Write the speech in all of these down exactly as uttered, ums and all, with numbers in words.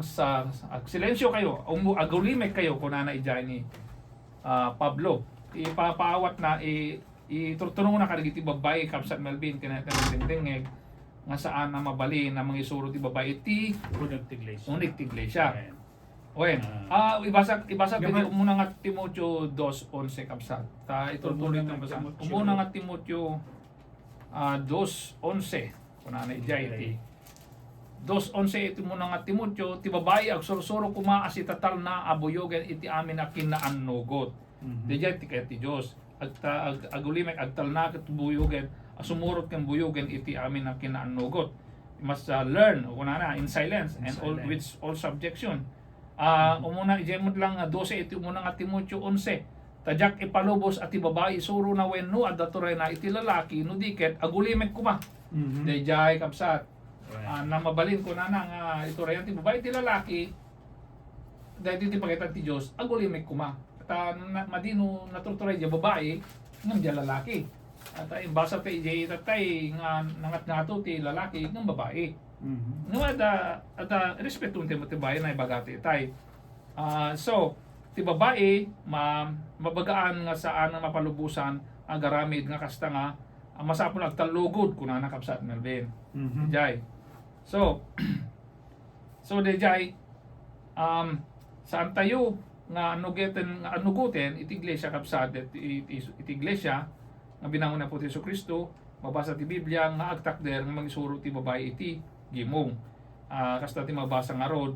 Sa, sa, agsilensyo kayo, umu-, agulimek kayo, kunana idiay ni, ah, Pablo. Ipapaawatna, i-, iturturongna kadagiti babbai, Kabsat Melvin, ken dayta nagdengdengngeg, nga saan a mabalin a mangisuro ti babbai iti Uneg ti iglesia. Uneg ti iglesia. Amen. Wen, Ah. ah, ibasa, ibasa Nga ti man- umuna nga Timoteo dos onse, Kabsat. Ta, iturtuloy Umuna ta nga basa. Timoteo. Umuna nga Timoteo, ah, dos onse. Kunana idiay Okay. iti dos onse iti umuna nga Timoteo, ti babai agsursuro koma a sitatalna a buyogen iti amin a kinaannugot. Mhm. Daydiay ti kayat ti Dios. Agta-, ag-, agulimek, agtalna ket buyogen, a sumurot ken buyogen iti amin a kinaannugot. Mas, ah, learn, o kunana, in silence, In and all, silence. with all subjection. Ah, Mhm. umuna, idiay met lang nga dose iti umuna nga Timoteo onse. Ta diak ipalubos a ti babai isurona wenno adda turayna iti lalaki, no di ket agulimek koma. Mhm. Daydiay, kabsat. Right. Ah, na mabalin kunana nga iturayan ti babai ti lalaki, daytoy ti pagayatan ti Dios, agulimek koma. Ta na, madi no naturturay diay babai, ngem diay lalaki. At, ah, imbasa ta idiay tatay nga nangatngato ti lalaki, ngem babai. Mhm. Ngem adda, adda respeto ti, ti babai, naibaga ti itay. Ah, so, ti babai, ma-, mabagaan nga saan nga mapalubosan agaramid nga kasta nga, ah, masapul agtallugod, kunana, kabsat Melvin. Mhm. Jay. So, so, dayjay, um, saan tayo nga anugeten, nga anugoten iti iglesia, kabsat, iti, iti, iti iglesia nga binangon ni Apo Jesu-Cristo, mabasa ti Biblia nga agtakder nga mangisuro ti babai iti gimong. Ah, kasta ti mabasa ngarud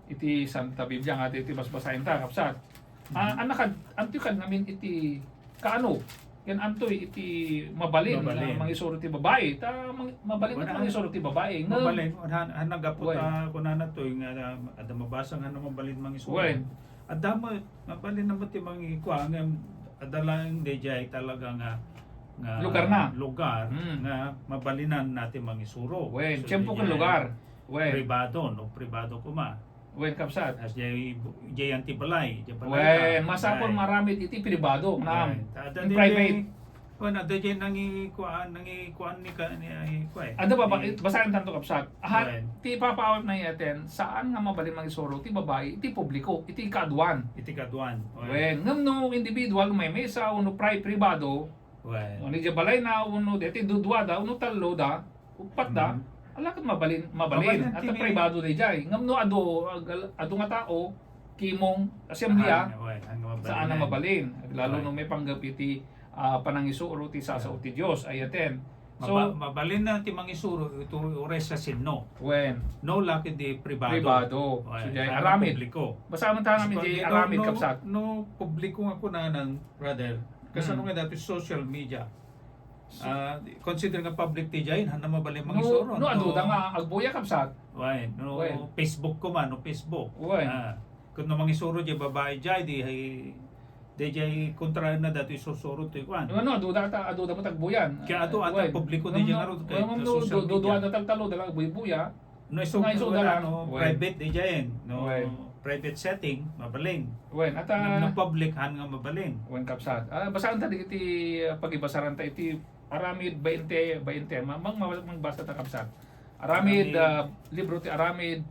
iti Santa Biblia nga iti, iti basbasaen ta, kabsat. Ah, Mhm. anakad-, antoy kad ngamin iti kaano? Ken antoy iti mabalin nga Mabalin. mangisuro ti babai? Ta mang-, mabalin Wala. mangisuro ti babai. Ngem Mabalin, han, han naggapu Wen. ta kunana toy nga, ah, adda mabasa nga no mabalin mangisuro. Wen. Adda mo, mabalin naman ti mangikua, ngem adda lang dayjay talaga nga, nga Lugar na. lugar Mm. nga mabalinan natin mangisuro. Wen, So, tiempo ken dayjay lugar. Wen. pribado, no? Pribado kuma. Wen, kabsat. As jay, jay anti balay, jay balay Wen, ka. masapul Ay. maramid iti pribado, na Wen. Adda in dayjay, private. wen, adda jay nangikuan, nangikuan ni ka, ni, ay, kua, eh. Adda ba, ba, Ni basaen tanto, kabsat. Aha, Wen. ti ipapaawat na iyaten, saan nga mabalin mangisuro ti babai iti publiko, iti kaaduan. Iti kaaduan. Wen. Wen, ngem no individual, maymaysa, wenno pri-, pribado, Wen. wenno diay balayna, wenno deti duduada, wenno talloda, upatda, Mhm. ala ket mabalin, mabalin. Mabalin At ti pribado dayjay. Ngem no adu, ag-, adu nga tao, kimong, asemblea, Ahan, wen, ang mabalin saan na yan. mabalin. Lalo Wen. no may panggap iti, ah, panangisuro ti sasao Wen. ti Dios, ayaten. So, Maba-, mabalin na ti mangisuro, ito, uray sa sinno. Wen. No, laki di pribado. Pribado. Wen, So, jay ang aramid. publiko. Basta man tayo namin Kasi di pag aramid, no, kapsat. no, publiko nga kunanan, brother. Kasano Hmm. nga dati social media? Ah, consider nga public ti jay, han na mabalin No, mangisuro, no, no? aduda nga agbuya, kabsat. Wen, no, Wen. Facebook ko man, no, Facebook. Wen. Ah, kun no mangisuro jay babai jay, di hay, di jay kontra na datoy susuro toy kuan. No, no, aduda ta, aduda mo tagbuyan. Kaya ato, ata Wen. publiko di Ngam jay no, ngarud, kay ngam no, social du-, du-, media. duwa na tagtalo, dala agbuy-buya. No, iso, Nga iso wala, dala. no, Wen. private di jay, no, Wen. private setting, mabalin. Wen, ata Ngam no public, han nga mabalin. Wen, kapsat. Ah, basaen ta dagiti, ah, pagibasaran ta iti Aramid bainte, bainte. Ma-, mang-, mang-, mangbasa ta, kapsat. Aramid, Aramid. ah, libro ti Aramid,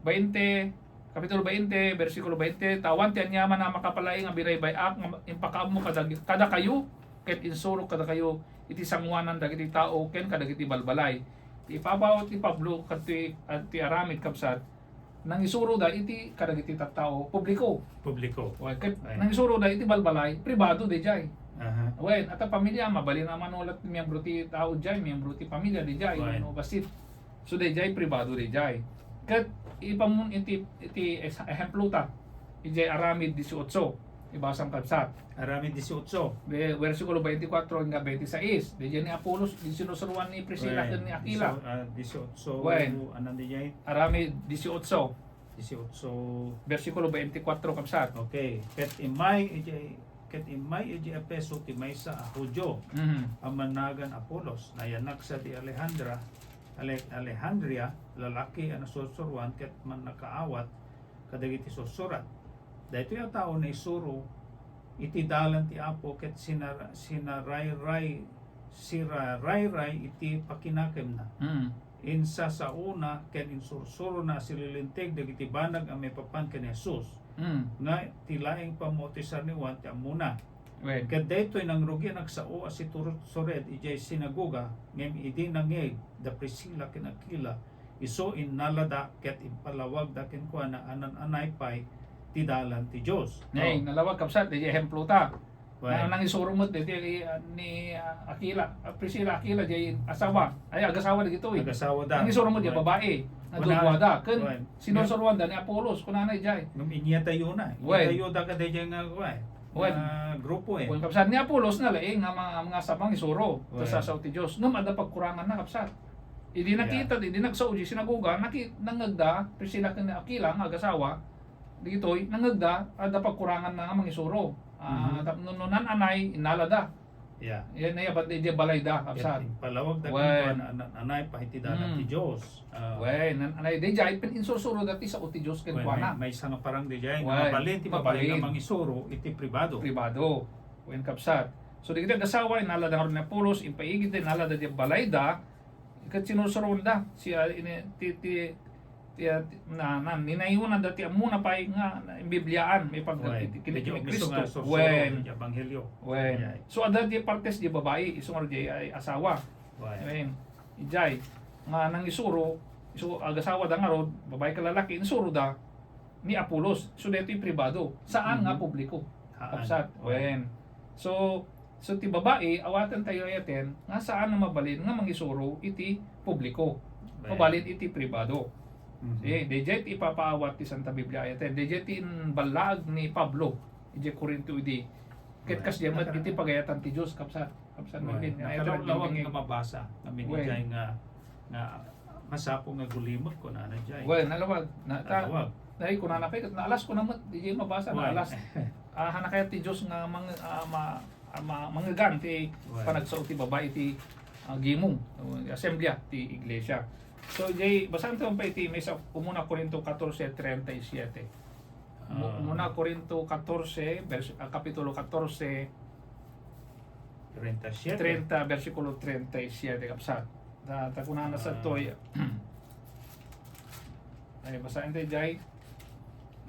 bainte, kapitulo bainte, bersikulo bainte, ta awan ti aniaman a makapalaing a binaybay-ak nga impakaammo kadag-, kadakayo, ket insurok kadakayo iti sangoanan dagiti tao ken kadagiti balbalay. Ti ipabaw ti Pablo kadtoy, ah, ti Aramid, kabsat, nangisuro da iti kadagiti tattao, publiko. Publiko. Wen, ket Ay. nangisuro da iti balbalay, pribado dayjay. Aha. Wen, ata pamilya, mabalin a manulat miyembro ti tao jay, miyembro ti pamilya dayjay, Wen. no, basit. So, dayjay, pribado dayjay. Ket ipamun iti, iti ex-, ehemplo ta, ijay Aramid dieciocho. Ibasam, kabsat. Aramid dieciocho. Be-, bersikulo bainte kuatro hanggang bainte sais. Dayjay ni Apolos, di sinusuruan ni Priscilla Wen, ken ni Aquila. dieciocho, ah, dieciocho, Wen. anan dayjay? Aramid dieciocho. Dieciocho. Bersikulo bainte kuatro, kabsat. Okay. Ket immay iti, ket immay iti Efeso ti maysa a Judio Mhm. a managan Apolos, nayanak sadi Alejandra, Ale-, Alejandria, lalaki a nasursuruan ket mannakaawat kadagiti sursurat. Daytoy a tao naisuro iti dalan ti Apo ket sinar-, sinarayray-, sirarayray iti pakinakemna. Mm. insasaona ken insursurona a sililinteg dagiti banag a maipapan ken ni Jesus, Mm. nga ti laeng pammautisan ni Juan ti ammona. Wen. Ket daytoy nangrugi a nagsao a sitursured idiay sinagoga, ngem idi nangngeg da Priscilla ken Aquila, isu innalada ket impalawagda kenkuana a nan-anay pay ti dalan ti Dios. Nay, Oh. nalawag, kabsat, diay ehemplo ta. Wen. Na, nangisuro met daytoy, ah, ni, ah, Aquila, ah, Priscilla, Aquila, diay asawa. Ay, agasawa dagitoy. Agasawa da. Nangisuro met diay Wen. babai. Kuna-, Nadudua da. Ken wen. sinursuroan da ni Apolos, kunana idiay. Ngem inyatayo na. Wen. Inyatayo da kadaydiay nga, wen. Wen. Nga grupo, eh. Wen, kabsat, ni Apolos na laeng nga mga, mga sa-, mangisuro. Wen. Ta sasaw ti Dios. Ngem adda pagkuranganna, kabsat. Idi Yeah. nakita, idi nagsao diay sinagoga, naki-, nangngegda, Priscilla ken ni Aquila nga agasawa, dagitoy, nangngegda, adda pagkuranganna nga mangisuro. Ah, Mhm. tapno, no nan-anay, innalada. Yeah. Yan ay abat diay balayda, Ket kabsat. impalawagda Wen. kenkuana a nan-anay pay ti dalan ti Mm. Dios. Ah. Wen, nan-anay, diay, pin-, insursuroda ti sao ti Dios Wen, kenkuana. may, maysa nga parang diay, Wen, nga mabalin ti babai nga mabalin. mangisuro iti pribado. Pribado. Wen, kabsat. So, dagiti agasawa, innalada ngarud ni Apolos, impaigidda, innalada diay balayda, ket sinursuroanda, si, ah, ini, ti, ti, ti, ah, ti, na, na, ninayonanda ti ammona pay nga, na, Bibliaan, may pag-, Wen. iti, kin-, Medyo kin-, umiso Cristo. nga sursuro Wen. iti ebanghelio. Wen. Wen. So, adda diay partes diay babai, isu ngarud diay asawa. Wen. Wen. Idiay, nga nangisuro, isu agasawada ngarud, babai ken lalaki, insuroda ni Apolos. So, daytoy pribado. Saan nga Mhm. publiko. Saan. Kabsat. Wen. Wen. So, so ti babai, awaten tayo ayaten, nga saan nga mabalin nga mangisuro iti publiko. Wen. Mabalin iti pribado. Mhm. Eh, daydiay ti ipapaawat ti Santa Biblia ayaten. Daydiay ti imballaag ni Pablo idiay Corinto idi. Ket Wen. kasdiay met iti pagayatan ti Dios, kabsat. Kabsat Wen. Melvin, nga Nakalawlawag nga mabasa. Amin Wen. idiay nga, nga masapul nga gulimek, kunana diay. Wen, nalawag. Na, ta, Nalawag. dahil kunana pay, ket naalas ko na met, diay mabasa, Wen. naalas. Ah, hanakayat ti Dios nga mang-, ah, ma-, ah, ma-, mangngegan ti Wen. panagsao ti babai iti, ah, gimong, o, asemblea ti iglesia. So, diay, basaen tayo pa iti maysa, Umuna Corinto catorce treinta y siete. Mu-, Ah. Umuna Corinto catorce, vers-, ah, Kapitulo catorce, Treinta y siete. treinta, bersikulo treinta y siete, kabsat. Ta, ta kunana sa Ah. toy. Ay, basaen tayo, jay.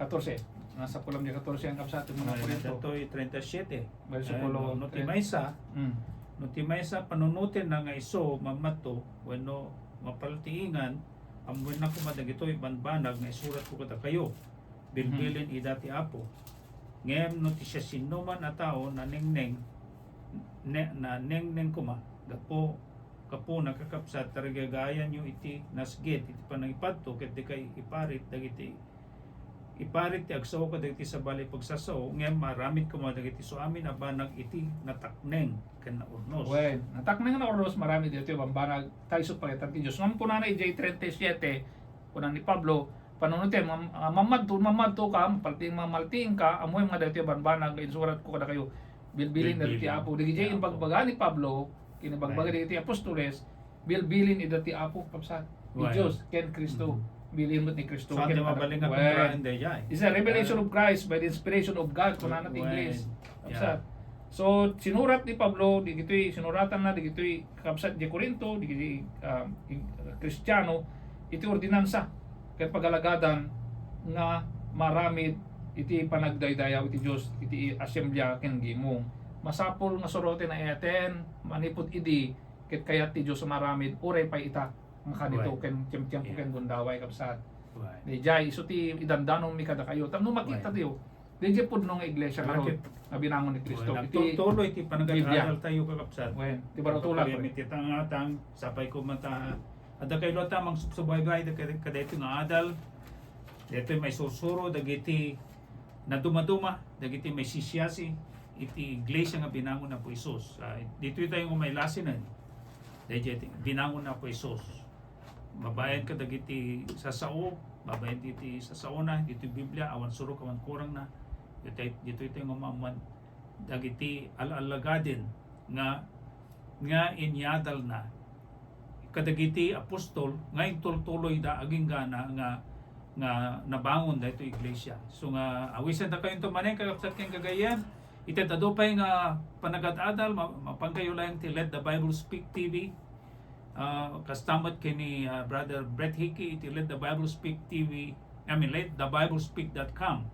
Catorce. Nasa pulam di catorce ang kabsat, Umuna Ay, Corinto. Datoy treinta y siete. Bersikulo Ay, no, no, ti treinta. maysa, Mm. no ti maysa, panunotenna nga isu, mammadto, wenno mapaltiingan, ammoenna koma dagitoy banbanag nga isuratko kadakayo. Bilbilin Mhm. ida ti Apo. Ngem no ti siasinoman a tao nanengneng, ne-, nanengneng koma, gapu, gapu, kakabsat, tarigagayanyo iti nasged iti panangipadto, ket dikay iparit dagiti, iparit ti agsao kadagiti sabali a pagsasao, ngem maaramid koma dagiti isuamin a banag iti natakneng ken naurnos. Wen, natakneng, naurnos, maaramid dagitoy bambanag, ta isu pay ti Dios. Ngem kunana idiay treinta y siete, kuna ni Pablo, panunotem, mam-, ah, mammadto, mammadto ka, palti-, mamaltiing ka, ammoem nga daytoy a banbanag nga insuratko kadakayo, bilbilin ida ti Bilbilin Apo. Dagiti ti Apo. Imbagbaga ni Pablo, kinibagbaga Amen. dagiti apostoles, bilbilin ida ti Apo, kabsat. Ti Wen. Dios, ken Cristo. Mhm. Bilin met ni Cristo, So, ken adi mabalin nga Anak. Wen. kontrahen daydiay. It's a revelation Ah. of Christ by the inspiration of God, kunana ti Wen. English. Yeah. Kabsat. So, sinurat ni Pablo, dagitoy, sinuratanna, dagitoy, kabsat di Corinto, di, di, um, ig-, Kristiano, iti ordinansa ken pagalagadan nga maaramid iti panagdaydayaw iti Dios iti asemblea ken gimong. Masapul nga suroten a ayaten manipud idi ket kayat ti Dios a maaramid uray pay ita nga kanito Right. ken tiemtiempo Yeah. ken gundaway, kabsat. Right. Daydiay, isu ti idandanonmi kadakayo. Tapno makita Right. tayo, Daydiay pudno nga iglesia ngarud Lakip. nga binangon ni Cristo Well, iti nagtultuloy ti panagad-adal Biblia. tayo, kakabsat. Wen, ti barutulak, Pagpapayam wen. iti tangatang, sapay ko man ta, adda kayo ta mangsubsubaybay da kad-, kadaytoy nga adal. Daytoy maisursuro dagiti nadumaduma, dagiti maisisiasi iti iglesia nga binangon ni Apo Jesus. Ah, ditoy tayo nga mailasinen. Daydiay ti binangon ni Apo Jesus. Babaen kadagiti sasao, babaen iti sasaona, ditoy Biblia, awan surok, awan kurangna. Ditoy, ditoy tayo nga maammuan dagiti al-alagaden nga, nga inyadalna kadagiti apostol nga intultuloyda agingga na nga, nga nabangon daytoy iglesia. So nga, awisan ta kayonto manen, kakabsat ken gagayyem, iti adu pay nga panagad-adal, ma-, mapan kayo laeng ti Let the Bible Speak T V. Ah, kasta met ken ni, ah, Brother Brett Hickey iti Let the Bible Speak T V, I mean, let the Bible speak dot com.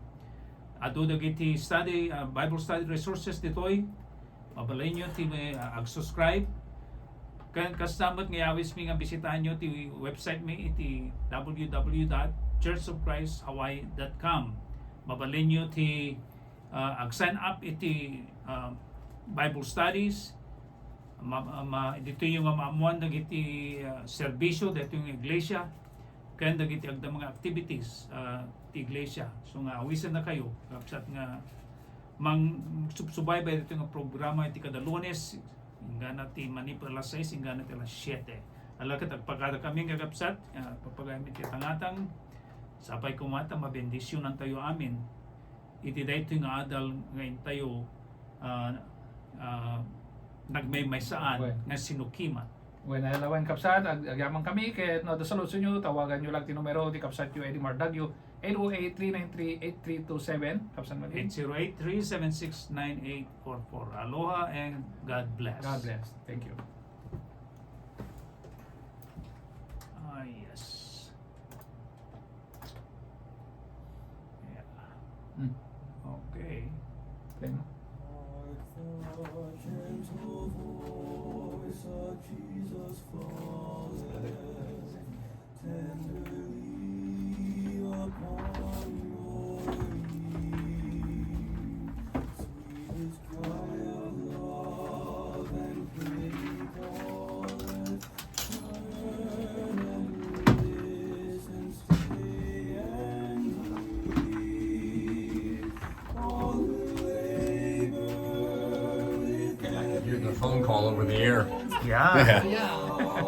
Adu dagiti study, ah, Bible study resources ditoy. Mabalinyo ti, ah, ag-subscribe. Ken kasta met nga awismi nga bisitaenyo ti website mi iti w w w dot church of christ hawaii dot com. Mabalinyo ti, ah, ag-sign up iti, ah, Bible studies. Ma-, ma-, ditoy nga maammuan dagiti, ah, serbisio ditoy nga iglesia ken dagiti agda mga activities, ah, ti iglesia. So nga awisenna kayo, kabsat nga mang-, subsubaybay ditoy nga programa iti kada Lunes, inggana ti manipud alas sais, inggana ti alas siete. Ala ket agpakada kami nga kabsat, ah, papagayam iti tangatang, sapay koma ta mabendisionantayo amin iti daytoy nga adal nga intayo, ah, ah, nagmaymaysaan Wen. nga sinukimat. Wen, ay lawen, kabsat, ag-, agyaman kami, ket no adda saludsodyo, tawaganyo lang ti numero ti kabsatyo Eddie Mardagio, eight oh eight, three nine three, eight three two seven, kabsat Martin. Eight zero eight, three seven six, nine eight four four. Aloha and God bless. God bless. Thank you. Ah, yes. Yeah. Hmm. Okay. Thank you. Hark the gentle voice of Jesus falling tenderly upon your ear. Sweetest cry of love and pity calleth, turn and listen, stay and hear. All who labor with You're the phone call over the air. Yeah. Yeah.